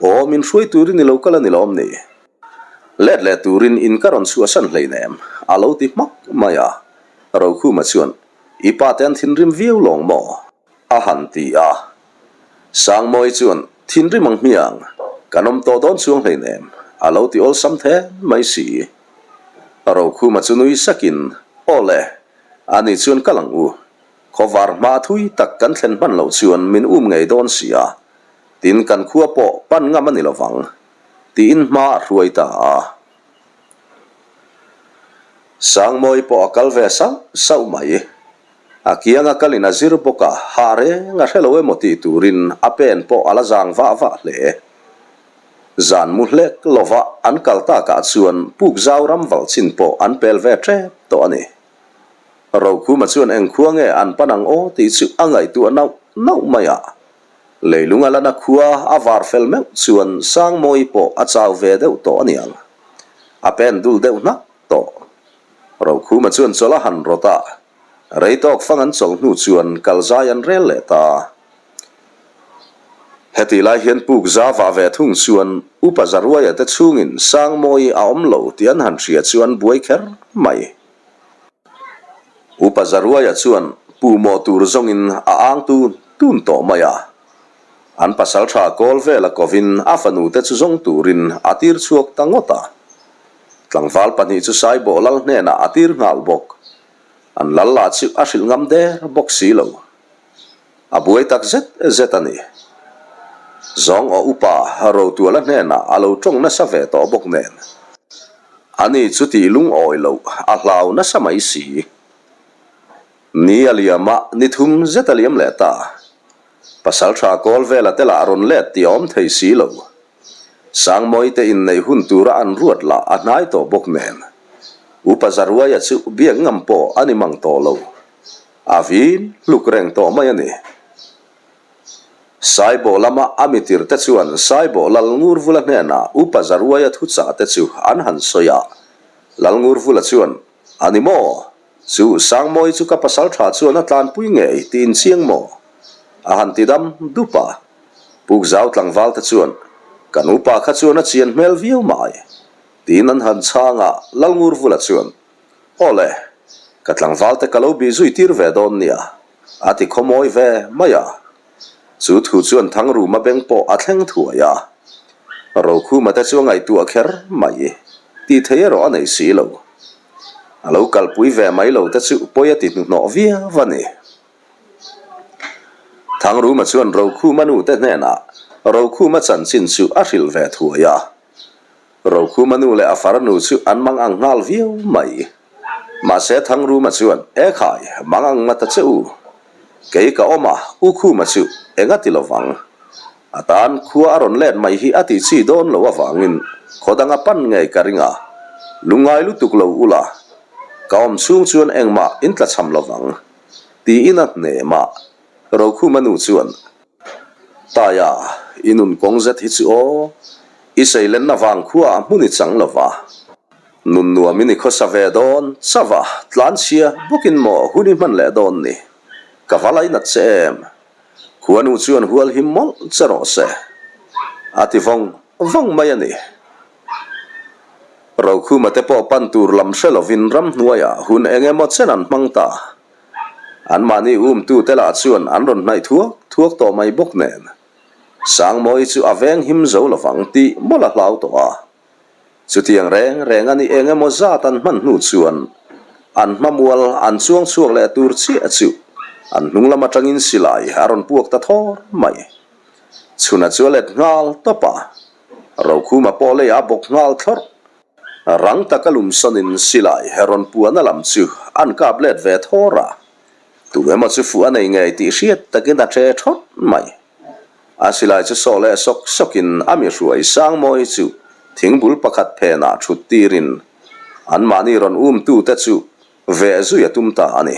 Aw, min hruai turin i lo kal a ni lawm ni? Let leh turin in ka rawn chhuahsan hleinem, a lo ti hmak mai a. Rokhuma chuan, I pa te an thinrim viau lawng maw? A han ti a. Sangmawi chuan, Thinrim ang hmiang, kan awm tawh dawn chuang hleinem, a lo ti awlsam then mai si. Rokhuma chu nui sakin, Aw le, ani chuan kal ang u. Khawvar hma thui tak kan thlen hman loh chuan min um ngei dawn si a, tin kan khua pawh pan ngam a ni lovang, tiin hma a hruai ta a. Sangmawi pawh a kal ve sauh sauh mai. A kianga kalin a zir bawk a, hah reng a hre lo emaw tih turin a pen pawh a la zang vah vah hle. Zan mu hlek lova an kal takah chuan puk zau ram valh chin pawh an pel ve tep tawh a ni. Rokhuma chuan eng khua nge an pan ang aw tih chu a ngaihtuah nauh nauh mai a. Leilung a lana khua a var fel meuh chuan Sangmawi pawh a chau ve deuh tawh a niang. A pen dul deuh hnak tawh. Rokhuma chuan chawlh a han rawt a, rei tawk fang an chawlh hnu chuan kal zai an rel leh ta. Hetih lai hian puk za vah ve thung chuan Upa Zaruaia te chhungin Sangmawi a awm lo tih an han hria chu an buai kher mai. Upa Zaruaia chuan puhmawh tur zawngin a ang tun tun tawh mai a. An pasaltha kawl vela kovin a fanu te chu zawng turin a tir chhuak ta ngawt a. Tlangval pahnih chu Saibawh lal hnenah a tir nghal bawk. An lal lah chu a hrilh ngam der bawk si lo. A buai tak zet zet a ni. Zawng aw upa Rotuala hnenah a lo tawng nasa ve tawh bawk nen. Ani chu tih lungawi loh a hlau nasa mai si. Ni a liam a, ni thum zet a liam leh ta. Pasal tha kawl vela te lah rawn let tih a awm thei si lo. Sangmawi te inneih hun tura an ruat lah a hnai tawh bawk nen. Upa Zaruaia chu biak ngam pawh a ni mang tawh lo. A vin hluk reng tawh mai a ni. Saibawh lama a mitir te chuan Saibawh Lalngurvula hnenah Upa Zaruaia thuchah te chu an han sawi a. Lalngurvula chuan, A ni maw? Chu Sangmawi chu ka pasal tha chuan a tlanpui ngei tiin chiang maw? A han ti dam dup a. Pukzau tlangval te chuan, Kan upa kha chuan a chian hmel viau mai, tiin an han chhang a. Lalngurvula chuan, Aw le, ka tlangval te ka lo bih zui tir ve dawn nia, a ti khawmawi ve mai a. Chu thu chuan Thangruma beng pawh a thleng thuai a. Rokhuma te chu a ngaihtuah kher mai, tih thei erawh a nei si lo. A lo kalpui ve mai lo te chu pawi a ti hnuhnawh viau a ni. Thangruma chuan Rokhuma nu te hnenah Rokhuma chanchin chu a hrilh ve thuai a. Rokhuma nu leh a farnu chu an mang ang nghal viau mai. Mahse Thangruma chuan, E khai, mang ang nga ta che u. Kei ka awm a, U Khuma chu eng a ti lo vang. A tan khua a rawn let mai hi a tih chi dawn lo avangin khaw dang a pan ngei ka ring a, lungngai lutuk lo ula, ka awm chhung chuan engmah in tlachham lo vang, tiin a hnem a. Rokhuma nu chuan, Taia, i nun kawng zet hi chu aw, i seilenna vang khuaah hmun i chang lo va, nun nuamin i khawsa ve dawn chauh a, tlanchhia bawkin maw hun i hman leh dawn ni? Ka va lainat che em? Khuanu chuan hual him mawlh che rawh se, a ti vawng vawng mai a ni. Rokhuma te pawh pan tur lam hre lovin ramhnuaiah hun eng emaw chen an hmang ta. Anmahni umtute lah chuan an rawn hnaih thuak thuak tawh mai bawk nen, Sangmawi chu a veng him zo lovang tih mawlh a hlau tawh a. Chutiang reng reng a ni eng emaw zat an hman hnu chuan an hmamual an chuang chhuak leh tur chiah chu an hnung lam atangin silai a rawn puak ta thawr mai. Chhuna chu a let nghal tawp a, Rokhuma pawh leiah a bawk nghal thlawrh. Rang taka lumsawnin silai rawn puana lam chu an kap let ve thawr a, tu emaw chu fuh a nei ngei tih hriat takin a ṭe ṭhawt mai. A silai chu sawh leh sawk sawkin a mi hruai Sangmawi chu thingbul pakhat phenah ṭhut tirin anmahni rawn umtute chu veh zui a tum ta a ni.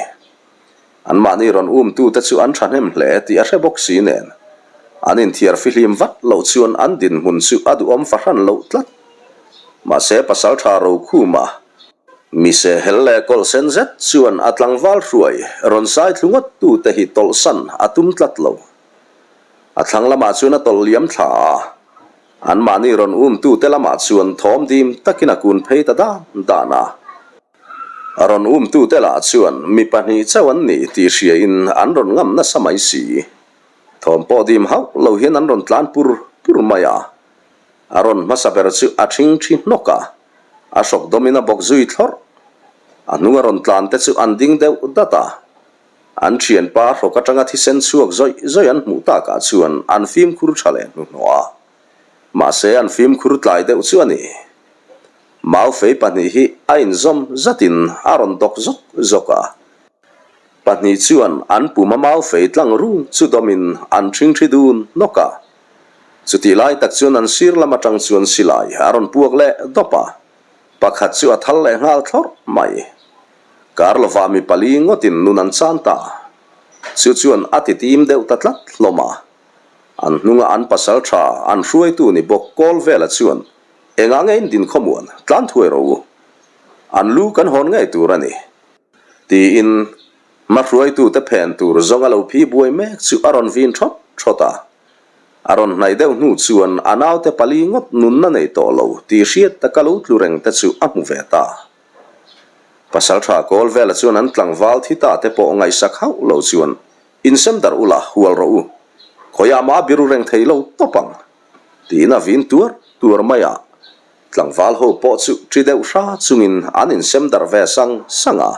Anmahni rawn umtute chu an thahnem hle tih a hre bawk si nen, an inthiar fihlim vat loh chuan an dinhmun chu a duhawm fahran loh tlat. Mahse Pasaltha Rokhuma, mise hel leh kawlh sen zet chuan a tlangval hruai rawn sai thlu ngawt tute hi tawlhsan a tum tlat lo. A thlang lamah chuan a tawlh liam thla a, anmahni rawn umtute lamah chuan thawm dim takin a kun phei ta dan dan a. A rawn umtute lah chuan mi pahnih chauh an ni tih hriain an rawn ngam nasa mai si. Thawm pawh dim hauh lo hian an rawn tlan pur pur mai a. A rawn hmasa ber chu a thing thi hnawk a, a hrawk dawmin a bawk zui thlawrh. A hnung a rawn tlan te chu an ding deuh dat a. An thianpa hrawk atanga thisen chhuak zawih zawih an hmuh takah chuan an fimkhur tha leh hnuhnawh a. Mahse an fimkhur tlai deuh chu a ni. Maufei pahnih hi a inzawm zatin a rawn dawk zawk zawk a. Pahnih chuan an pum a maufei tlang rung chu dawmin an ṭhingṭhi dun hnawk a. Chutih lai tak chuan an sir lam atang chuan silai a rawn puak leh dawp a. Pakhat chu a thal leh nghal thlawrh mai. Kar lovah mi pali ngawtin nun an chan ta. Chu chuan a ti tim deuh ta tlat hlawm a. An hnunga an pasal tha an hruaitu ni bawk kawl vela chuan engah nge in din khawmuan tlan thuai rawh u. An lu kan hawn ngei tur a ni. Tiin hma hruaitute phen tur zawng a lo phi buai mek chu a rawn vin thawt thawt a. A rawn hnaih deuh hnu chuan a naute pali ngawt nunna nei tawh lo tih hriat taka lo tlu reng te chu a hmu ve ta. Pasaltha kawl vela chuan an tlangval thi ta te pawh ngaihsak hauh lo chuan insem darh ula hual rawh u, khawiah mah a biru reng thei lo tawp ang tiin a vin tuar tuar mai a. Tlangval ho pawh chu ṭi deuh hra chungin an insem darh ve sang sang a.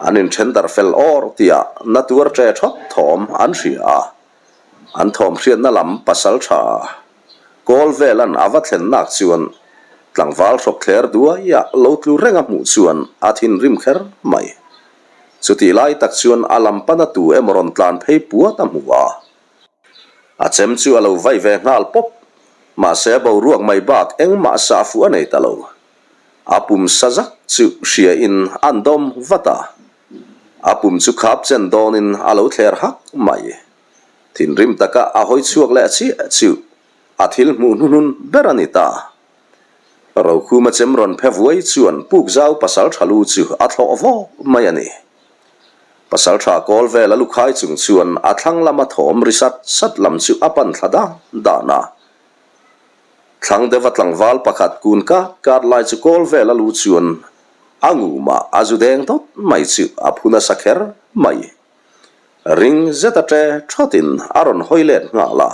An inṭhen darh fel awr tihah na tuar ṭe ṭhawt thawm an hria a. An thawm hriatna lam pasal tha kawl velan a va thlen nak chuan tlangval hrawk thler duaia lo tlu reng a hmuh chuan a thinrim kher mai. Chutih lai tak chuan a lam pana tu emaw rawn tlan phei puat a hmu a. A chem chu a lo vai ve nghal pawp. Mahse boruak mai bak engmah sah fuh a nei ta lo. A pum sa zak chu hria in an dawm vat a. A pum chu khap chen dawnin a lo thler hak mai. Thinrim taka a hawi chhuak leh chiah chu a thil hmuh hnuhnun ber a ni ta. Rokhuma chem rawn phe vuai chuan puk zau pasal tha lu chu a thlawh vawk mai a ni. Pasal tha kawl vel a lu khai chung chuan a thlang lama thawm ri sat sat lam chu a pan thla dan dan a. Thlang deuha tlangval pakhat kun kar kar lai chu kawl vel a lu chuan a ngumah a zu deng dawt mai chu a phu nasa kher mai. Ring zet a ṭe ṭhawtin a rawn hawi let nghal a.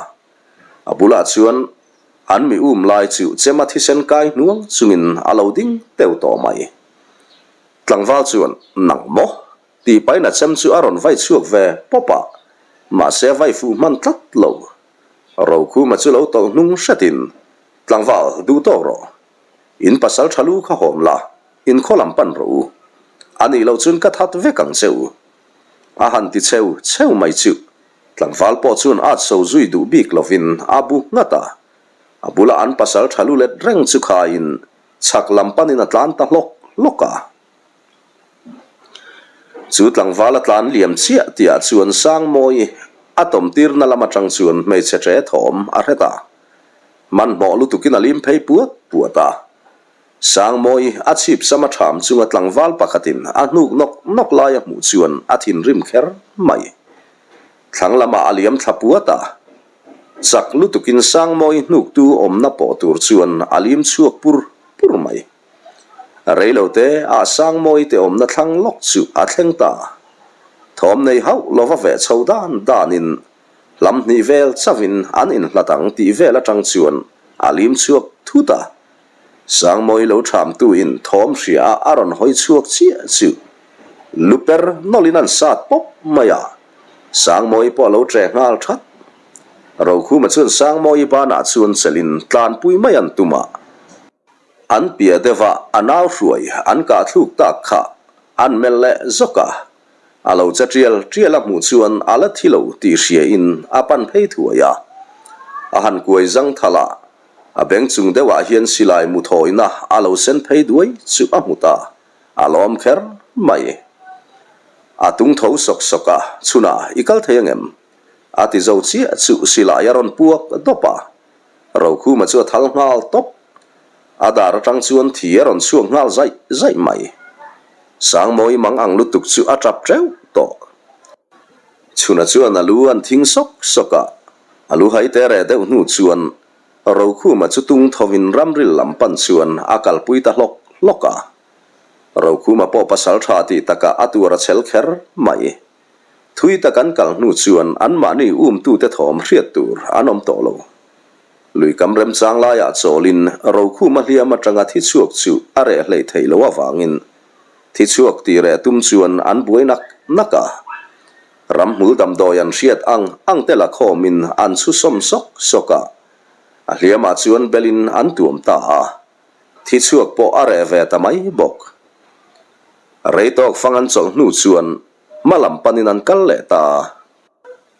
A bulah chuan an mi um lai chu chema thisen kai hnuang chungin a lo ding teu tawh mai. Tlangval chuan, Nang maw? tih pahin a chem chu a rawn vai chhuak ve pawp a, mahse a vai fuh hman tlat lo. Rokhuma chu lo tawlh hnung hretin, Tlangval, duh tawk rawh. In pasal tha lu kha hawm la, in khaw lam pan rawh u. A nih loh chuan ka that vek ang che u. A han ti cheu cheu mai chu. Tlangval pawh chuan at so zui duh bik lovin a bu nghat a. A bula an pasal tha lu let reng chu khaiin chhak lam panin a tlan ta hlawk hlawk a. Chu tlangval a tlan liam chiah tihah chuan Sangmawi a tawmtirna lam atang chuan hmeichhe ṭe thawm a hret a. Hmanhmawh lutukin a lim phei puat puat a. Sangmawi a chhip sam a ṭham chunga tlangval pakhatin a hnuk nawk nawk lai a hmuh chuan a thinrim kher mai. Thlang lamah a liam thla puat a. Chak lutukin Sangmawi hnuktu awmna pawh tur chuan a lim chhuak pur pur mai. Reilote ah Sangmawi te awmna thlang lawk chu a thleng ta. Thawm nei hauh lova veh chho dan danin hlam hnih vel chauhin an inhlat ang tih vel atang chuan a lim chhuak thut a. Sangmawi lo thamtu in thawm hria a a rawn hawi chhuak chiah chu lu per nawlhin an sat pawp mai a. Sangmawi pawh a lo ṭe nghal that. Rokhuma chuan Sangmawi banah chuan chelhin tlanpui mai an tum a. An piah deuha a nau hruai an kah thluk tak kha an melh leh zawk a, a lo che tial tial a hmuh chuan a la thi lo tih hria in a pan phei thuai a. A han kuai zang thalh a, a beng chung deuhah hian silai mu thawina a lo sen phei duai chu a hmu ta, a lawm kher mai. A tung tho sawk sawk a, chhunah i kal thei angem? A ti zo chiah chu silai a rawn puak dawp a, Rokhuma chu a thal nghal tawp. A dar atang chuan thi a rawn chhuak nghal zaih zaih mai. Sangmawi mang ang lutuk chu a tap teuh tawh. Chhuna chuan a lu an thing sawk sawk a, a lu hai te reh deuh hnu chuan Rokhuma chu tung thovin ramril lam pan chuan a kalpui ta hlawk hlawk a. Rokhuma pawh pasal tha tih takah a tuar a chhel kher mai. Thui tak an kal hnu chuan anmahni umtute thawm hriat tur an awm tawh lo. Luikam remchang laiah chawlin Rokhuma hliam atanga thi chhuak chu a reh hleih theih loh avangin thi chhuak tih reh tum chuan an buai nak nak a. Ramhmul damdawi an hriat ang ang te la khawmin an chhu sawm sawk sawk a, a hliamah chuan belin an tuam ta a, thi chhuak pawh a reh ve ta mai bawk. Rei tawk fang an chawlh hnu chuan hma lam panin an kal leh ta a,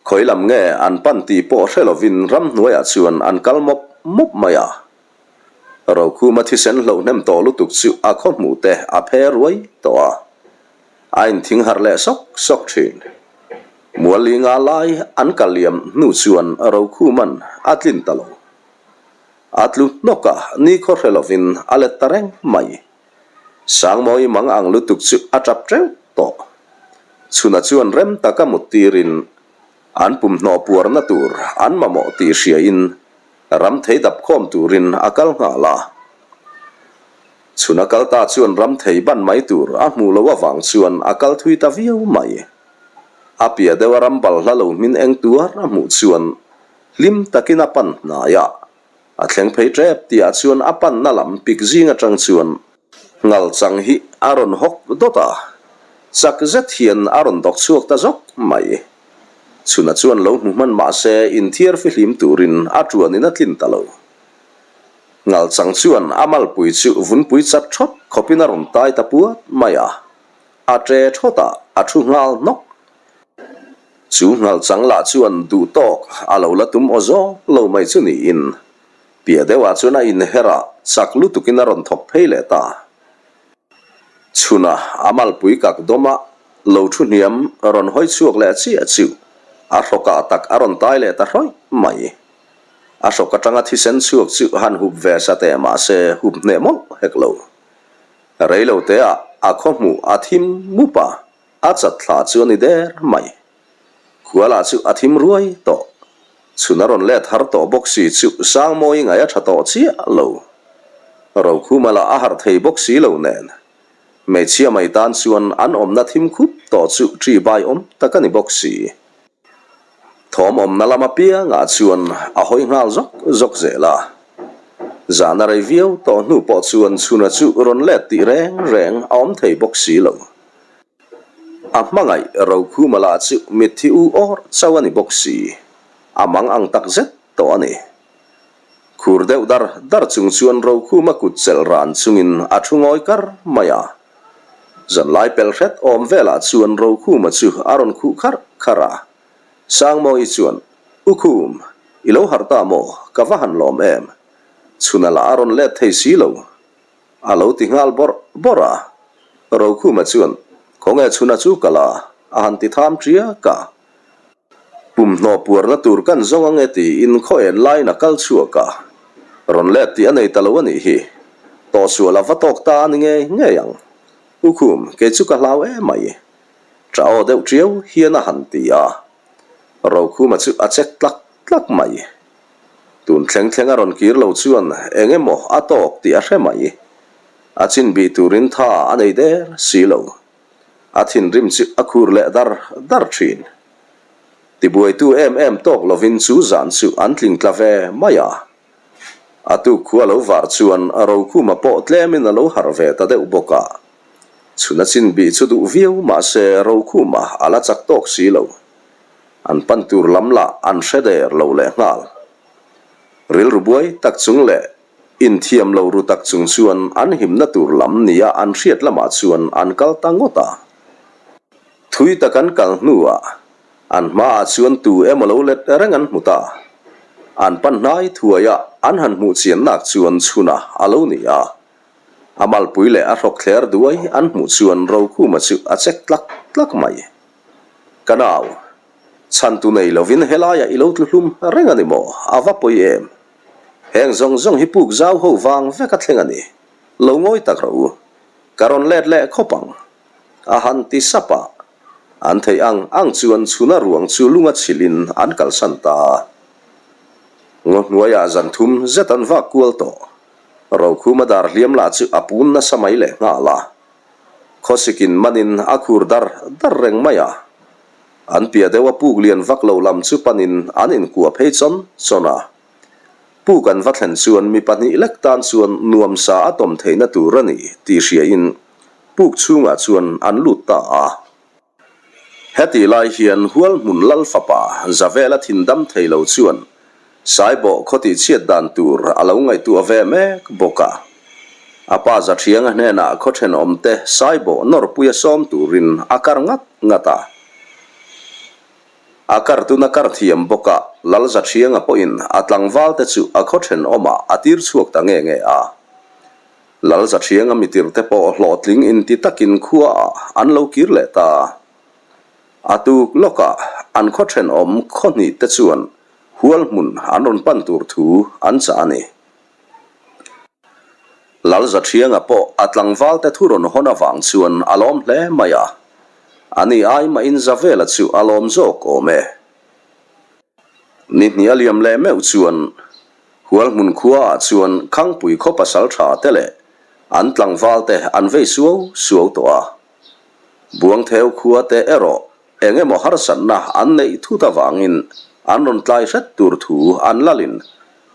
khawi lam nge an pan tih pawh hre lovin ramhnuaiah chuan an kal mawp mawp mai a. Rokhuma thisen hloh hnem tawh lutuk chu a khaw hmuh te a phe ruai tawh a, a inthing harh leh sawk sawk thin. Muallinga lai an kal liam hnu chuan Rokhuman a tlin ta lo. A tlu hnawk a, nikhaw hre lovin a let ta reng mai. Sangmawi mang ang lutuk chu a tap teuh tawh. Chhuna chuan rem taka mut tirin an pumhnaw puarna tur an mamawh tih hriain Ram thei dap khawm turin a kal nghal a. Chhun a kal ta chuan ram thei ban mai tur a hmuh loh avang chuan a kal thui ta viau mai. A piah deuh a ram balhla lo hmin eng tuar a hmuh chuan hlim takin a pan hnai a. A thleng phei tep tihah chuan a panna lam pik zing atang chuan Ngal chang hi a rawn hawk dawt a, chak zet hian a rawn dawk chhuak ta zawk mai. Chhuna chuan lo hmu hman mah se inthiar fihlim turin a tuanin a tlin ta lo. Ngal chang chuan a malpui chu vunpui chat thawt khawpin a rawn tai ta puat mai a, a ṭe thawt a, a thu nghal hnawk. Chu ngal chang lah chuan duh tawk a lo la tum aw zawk lo mai chu niin Piah deuhah chuan a inher a, chak lutukin a rawn thawk phei leh ta. Chhuna a malpui kak dawm a, lo thu hniam rawn hawi chhuak leh chiah chu a hrawkah tak a rawn tai leh ta hrawih mai. A hrawk atanga thisen chhuak chu han hup ve sa teh mah se hup hneh mawlh hek lo. Reilo teah a khaw hmuh a thim mup a, a chat thla chu a ni der mai. Khuala chu a thim ruai tawh. Chhun a rawn let har tawh bawk si chu Sangmawi ngaih a tha tawh chiah lo. Rokhuma lah a harh thei bawk si lo nen. Hmeichhia mai tan chuan an awmna thim khup tawh chu ṭi bai awm tak a ni bawk si. Thawm awmna lam apiangah chuan a hawi nghal zawk zawk zel a. Zan a rei viau tawh hnu pawh chuan chhuna chu rawn let tih reng reng a awm thei bawk si lo. A hmangaih Rokhuma lah chu mitthi u awr chauh a ni bawk si, a mang ang tak zet tawh a ni. Khur deuh dar dar chung chuan Rokhuma kut chelh ran chungin a thu ngawi kar mai a. Zanlai pel hret awm velah chuan Rokhuma chu a rawn khuh kharh kharh a. Sangmawi chuan, U Khum, i lo harh ta maw? Ka va han lawm em? Chhuna lah a rawn let thei si lo. A lo ti nghal bawrh bawrh a. Rokhuma chuan, Khawnge chhuna chu ka la? a han ti tham ṭiak a. Pumhnaw puarna tur kan zawng ange tiin khaw en laiin a kal chhuak a. Rawn let tih a nei ta lo a nih hi. Tawhsual a va tawk ta a ni ngei ngei ang. U Khum, kei chu ka hlau em mai. Ṭah aw deuh ṭiau hian a han ti a. Rokhuma chu a chek tlak tlak mai. Tun thleng thleng a rawn kir lo chuan eng emaw a tawk tih a hre mai. A chin bih turin tha a nei der si lo. A thinrim chu a khur leh dar dar thin. Tibuaitu em em tawk lovin chu zan chu an tling tla ve mai a. A tuk khua lo var chuan Rokhuma pawh tlemin a lo harh ve ta deuh bawk a. Chhun a chin bih chu duh viau mahse Rokhuma a la chak tawk si lo. An pan tur lam lah an hre der lo leh nghal. Rilru buai tak chung leh inthiam lo ru tak chung chuan an himna tur lam nia an hriat lamah chuan an kal ta ngawt a. Thui tak an kal hnuah an hmaah chuan tu emaw lo let reng an hmu ta. An pan hnai thuai a, an han hmuh chiannak chuan chhunah a lo ni a. A malpui leh a hrawk thler duai an hmuh chuan Rokhuma chu a chek tlak tlak mai. Ka nau, chhantu nei lovin helaiah i lo tlu hlum reng a ni maw? A va pawi em? Heng zawng zawng hi puk zau ho vang vek a thleng a ni. Lo ngawi tak rawh u. Ka rawn let leh khawp ang. A han ti sap a. An theih ang ang chuan chhuna ruang chu lunga chhilhin an kalsan ta a. Ngaw hnuaiah zan thum zet an vak kual tawh. Rokhuma dar hliam lah chu a pun nasa mai leh nghal a. Khawsikin manin a khur dar dar reng mai a. An piah deuh a puk lian vak lo lam chu panin an inkuah phei chawn chawn a. Puk an va thlen chuan mi pahnih lek tan chuan nuamsa a tawm theihna tur a ni tih hriain puk chhungah chuan an lut ta a. Hetih lai hian Hualhmun Lal fapa Zavela thin dam thei lo chuan Saibawh khaw tihchhiat dan tur a lo ngaihtuah ve mek bawk a. A pa Zathianga hnenah khaw thenawmte Saibawh nawrpuia sawm turin a kar ngat ngat a. A kartun a kar thiam bawk a, Lal Zathianga pawhin a tlangvalte chu a khaw thenawmah a tir chhuak ta nge nge a. Lal Zathianga mitirte pawh hlawhtling inti takin khuaah an lo kir leh ta. A tuk lawkah an khaw thenawm khaw hnihte chuan hual hmun an rawn pan tur thu an chah a ni. Lal Zathianga pawh a tlangvalte thu rawn hawn avang chuan a lawm hle mai a, ani ai mahin Zavela chu a lawm zawk awm e. Ni hnih a liam leh meuh chuan Hualhmun khuaah chuan Khangpui khaw pasal tha te leh an tlangval te an vei suau suau tawh a. Buangtheu khua te erawh eng emaw harsatna an neih thut avangin an rawn tlai hret tur thu an lalin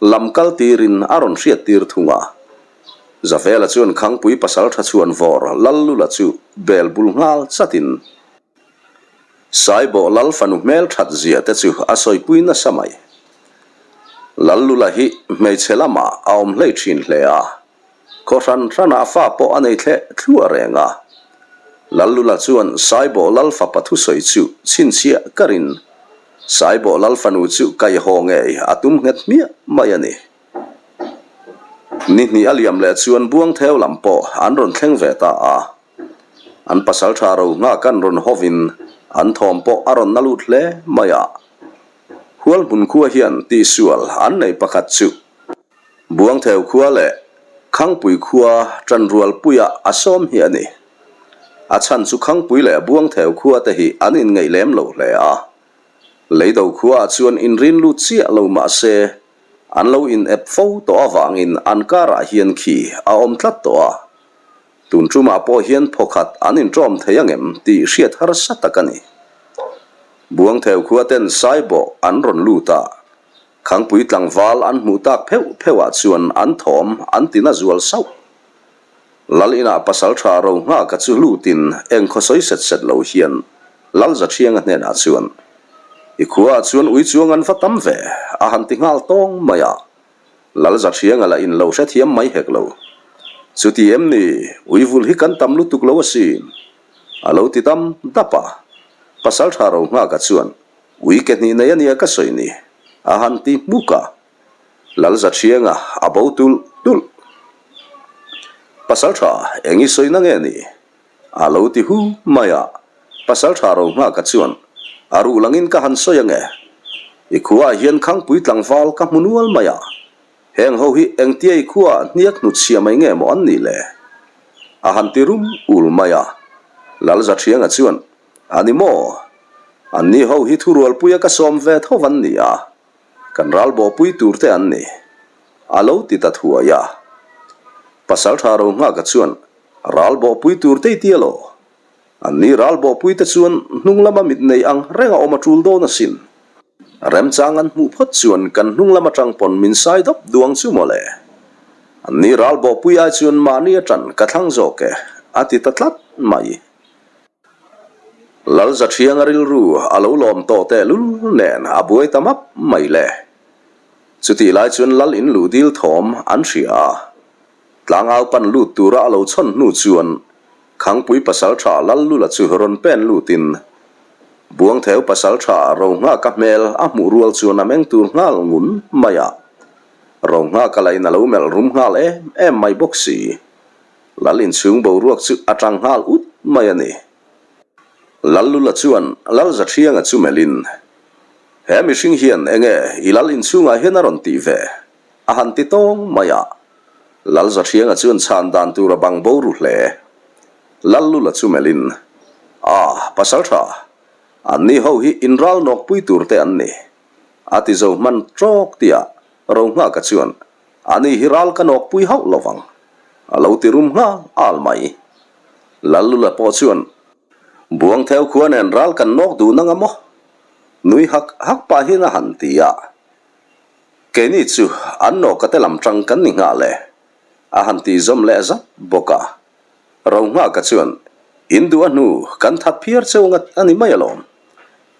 lam kal tirin a rawn hriat tir thung a. Zavela chuan Khangpui pasal tha chhuan vawr Lallula chu bel bul nghal chatin, Saibawh Lal fanu hmel that zia te chu a sawipui nasa mai. Lal Lula hi hmeichhe lamah a awm hlei thin hle a, khaw hran hranah fa pawh a nei thleh thluah reng a. Lal Lula chuan Saibawh Lal fapa thusawi chu chhinchhiah karin Saibawh Lal fanu chu kaihhaw ngei a tum nghet hmiah mai a ni. Ni hnih a liam leh chuan Buangtheu lam pawh an rawn thleng ve ta a. An pasaltha ro nghak an rawn hovin an thawm pawh a rawn na lut hle mai a. Hualhmun khua hian tihsual an nei pakhat chu Buangtheu khua leh Khangpui khua Tanrualpuia a sawm hi a ni. A chhan chu Khangpui leh Buangtheu khua te hi an inngeih lem lo hle a. Leido khuaah chuan inrin lut chiah lo mah se an lo in ep fo tawh avangin an karah hian khi a awm tlat tawh a. Tun tumah pawh hian phawkhat an inṭawm thei angem tih hriat harsa tak a ni. Buangtheu khua ten Saibawh an rawn lut a, Khangpui tlangval an hmuh tak pheuh pheuhah chuan an thawm an tina zual sauh. Lal inah pasalṭha ro nghaka chu lutin eng khaw sawi set set lo hian Lal Zathianga hnenah chuan, I khuaah chuan ui chuang an va tam ve, a han ti nghal tawng mai a. Lal Zathianga lah in lo hrethiam mai hek lo. Chuti em ni, uivul hi kan tam lutuk lo asin. A lo ti dam dap a. Pasaltha ro nghaka chuan, Ui ke hnih nei ania ka sawi ni, a han ti hmuk a. Lal Zathianga a bo tulh tulh. Pasaltha, eng i sawina nge ni? A lo ti hu mai a, Pasaltha ro nghaka chuan, A ruh langin ka han sawi ange. I khuaah hian Khangpui tlangval ka hmu nual mai a, heng ho hi engtia i khuaah hniak hnutchhia mai nge maw an nih le? A han ti rum ul mai a, Lalzathianga chuan, A ni maw? Anni ho hi thurualpuia ka sawm ve tho an ni a, kan ralbawhpui tur te an ni. A lo ti ta thuai a. Pasaltha ro nghaka chuan, Ral bawhpui tur te i ti elaw? Anni ral bawhpui te chuan hnung lama mit nei ang reng a awm a tul dawn asin. Remchang an hmuh phawt chuan kan hnung lam atang pawn min sai dawp duang chu mawle. Anni ral bawhpui ai chuan mahni atan ka thlang zawk e, a ti ta tlat mai. Lal Zathianga rilru a lo lawm tawh tehlul nen a buai ta map mai le. Chutih lai chuan Lal in luh dil thawm an hria a. Tlangau pan lut tura a lo chhawn hnu chuan Khangpui pasaltha Lallula chu rawn pen lutin Buangtheu pasaltha Rohnghaka hmel a hmuh rual chuan a meng tur nghal ngun mai a. Rohnghaka lahin a lo melh rum nghal em em mai bawk si. Lal inchhung boruak chu a tang nghal ut mai a ni. Lallula chuan Lal Zathianga chu melhin, He mihring hian enge i lal inchhungah hian a rawn tih ve? A han ti tawng mai a, Lal Zathianga chuan chhan dan tur a bang bo ru hle. Lal Lula chu melhin, A, pasaltha, anni ho hi inral nawkpui tur te an ni. A ti zo hman tawk tia Rohnghaka chuan, Ani hi ral ka nawkpui hauh lo vang, a lo ti rum nghal al mai. Lal Lula pawh chuan, Buangtheu khua nen ral kan nawk duh nang a maw? Nui hak hak pahin a han ti a. Keini chu an nawka te lam tang kan ni nghal e, a han tih zawm leh zat bawk a. Rohnghaka chuan, In duh a hnu kan that phiar cheu ngat a ni mai alawm.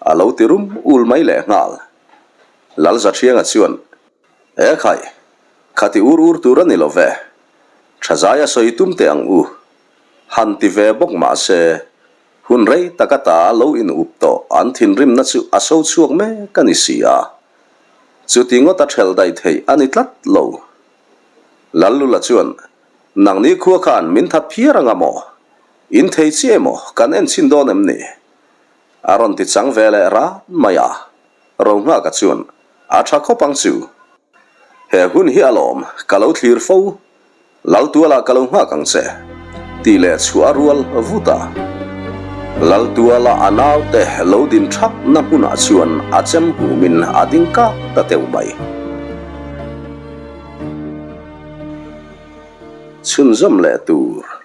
A lo ti rum ul mai leh nghal. Lalzathianga chuan, E khai, khati ur ur tur a ni lo ve. Thazaia sawi tum teh ang u. Han ti ve bawk mah se, hun rei tak ata lo in up tawh an thinrimna chu a so chhuak mek a ni si a. Chuti ngawt a thelh daih theih a ni tlat lo. Lallula chuan, Nangni khua khan min that phiar anga maw? In thei chiah emaw kan en chhin dawn em ni? A rawn ti chang ve leh rat mai a. Rohnghaka chuan, A tha khawp ang chu. He hun hi alawm ka lo thlir fo. Laltualah ka lo nghak ang che, tih leh chhuah a rual vut a. Laltuala a naute lo din thapna hmunah chuan a chem humin a ding kak ta teuh mai. Chhunzawm leh tur.